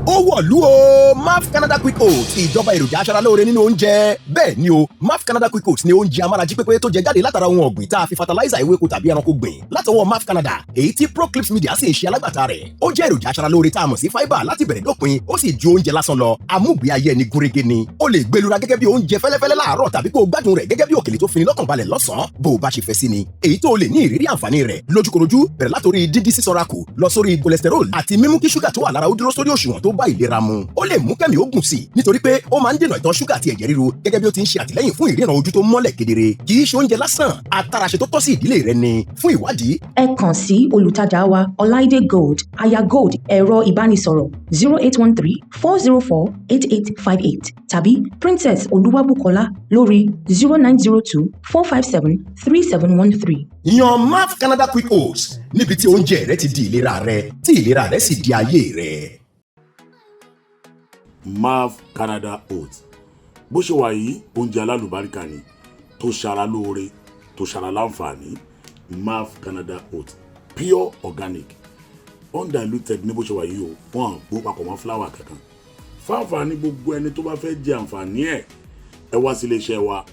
Ó wọ̀lú o. Maf Canada Quick Oats, ìjọba èròjà aṣaralóore nínú oúnjẹ. Bẹ́ẹ̀ ni o, Maf Canada Quick Oats ni oúnjẹ amárají pépé tó jẹ jáde látara ohun ọ̀gbìn tá a fi fertilizer ewéko tàbí ẹranko gbìn látọwọ́ Maf Canada, èyí tí Proclips Media sì ń ṣe alágbàtà rẹ̀. Ó jẹ́ èròjà aṣaralóore tá a mọ̀ sí fibre láti bẹ̀rẹ̀ dópin, ó sì ju oúnjẹ lásán lọ. Amúgbé ayé ẹni gúnrégé ni. Ó lè gbẹlura gẹ́gẹ́ bí oúnjẹ fẹ́lẹ́fẹ́lẹ́ láàárọ̀ tàbí kó o gbádùn rẹ̀ gẹ́gẹ́ bí òkèlè tó fini lọ́kàn balẹ̀ lọ́sàn-án, bó o bá ṣe fẹ́ sí ni. Èyí tó o lè ní ìrírí àǹfààní rẹ̀ lójúkorojú, bẹ̀rẹ̀ látòrí dídí sísanra kù lọ sórí cholesterol àti mímú kí ṣúgà tó wà lára ó dúró sórí òṣùwọ̀n tó bá ìlera mu. Ó lè mú kẹ́mi ó gùn sí i nítorí pé ó máa ń dènà ìtọ̀ ṣúgà àti ẹ̀jẹ̀ ríru, gẹ́gẹ́ bí ó ti ń ṣe àtìlẹ́yìn fún ìríran ojú tó mọ́lẹ̀ kedere. Kì í ṣe oúnjẹ lásán, ataraṣe tó tọ́ sí ìdílé rẹ ni. Fún ìwádìí, Ẹ kàn sí olùtajà wa, Ọláìdé Gold, Aya Gold, ẹ̀rọ ìbánisọ̀rọ̀ 08134048858, tàbí Princess Olúwabùkọ́lá lórí 09024573713. Yan Maf Canada Quick Oats níbi tí oúnjẹ rẹ ti di ìlera rẹ, tí ìlera rẹ sì di ayé rẹ. Maf Canada Oats bó ṣe wà yìí, oúnjẹ alálùbáríkà ni tó ṣara lóore, tó ṣara láǹfààní. Maf Canada Oats, pure organic, undiluted ní bó ṣe wà yìí o. Wọn gbó papọ̀ mọ́ flour kankan. Fáǹfààní gbogbo ẹni tó bá fẹ́ jẹ àǹfààní ẹ̀, ẹ wá sí iléeṣẹ́ wa.